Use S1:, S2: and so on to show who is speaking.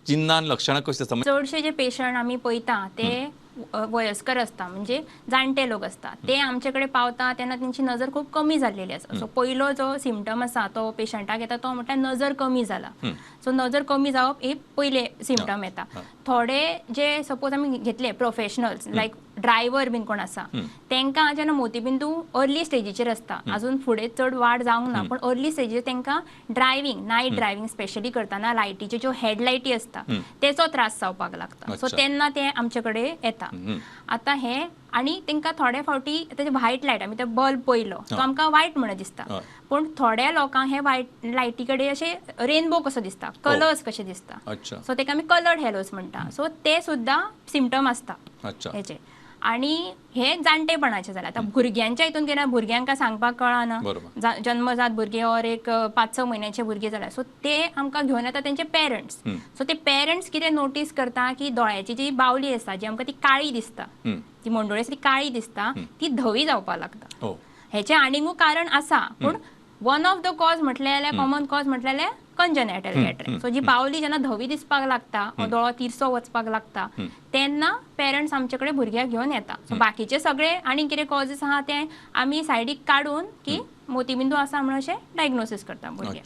S1: चिन्हां लक्षणां कशीं आसता?
S2: चडशे जे पेशंट आमी पळयता ते वयस्कर आसता, म्हणजे जाणटे लोक आसता. ते आमचे कडेन पावता तेन्ना तेंची नजर खूब कमी जाल्लेली आसा. सो पयलो जो सिमटम आसा तो पेशंटाक येता तो म्हटल्यार नजर कमी जाला. सो नजर कमी जावप ही पयले सिमटम येता. थोडे जे सपोज आमी घेतले प्रोफेशनल्स लायक ड्रायव्हर बीन कोण आसा, तांकां जेन्ना मोतीबिंदू अर्ली स्टेजीचेर आसता, अजून फुडें चड वाड जावंक ना, पूण अर्ली स्टेजीचेर तांकां ड्रायव्हींग, नायट ड्रायव्हींग स्पेशली करतना लायटीच्यो ज्यो हेडलायटी आसता तेचो त्रास जावपाक लागता. सो तेन्ना ते आमचे कडेन येता. आतां हे आनी तांकां थोडे फावटी तेजे व्हायट लायट, आमी ते बल्ब पळयलो तो आमकां व्हायट म्हणून दिसता, पूण थोड्या लोकांक हे व्हायट लायटी कडेन अशे रेनबो कसो दिसता, कलर्स कशे दिसता. सो ताका आमी कलर्ड हॅलोज म्हणटा. सो ते सुद्दां सिमटम आसता हेचे. आनी हे जाणटेपणाचे जाले. आतां भुरग्यांच्या हितून गेल्यार भुरग्यांक सांगपाक कळना, जन्मजात भुरगे और एक 5-6 म्हयन्याचे भुरगे जाल्यार, सो ते आमकां घेवन येता तेंचे पेरंट्स. सो ते पेरंट्स कितें नोटीस करता की दोळ्याची जी बावली आसा, जी आमकां ती काळी दिसता, ती मंडोळी आसा ती काळी दिसता, ती धवी जावपाक लागता. हेचें आनीकूय कारण आसा, पूण वन ऑफ the cause म्हटलें जाल्यार, कॉमन कॉज म्हटलें जाल्यार कंजनायटल कॅटरेक्ट. सो जी बावली जेन्ना धवी दिसपाक लागता, दोळो तिरसो वचपाक लागता, तेन्ना पेरंट्स आमचे कडेन भुरग्याक घेवन येता. सो बाकीचे सगळे आनी कितें कॉजीस आहा ते आमी सायडीक काडून की मोतीबिंदू आसा म्हणून अशें डायग्नोसीस करता भुरग्याक.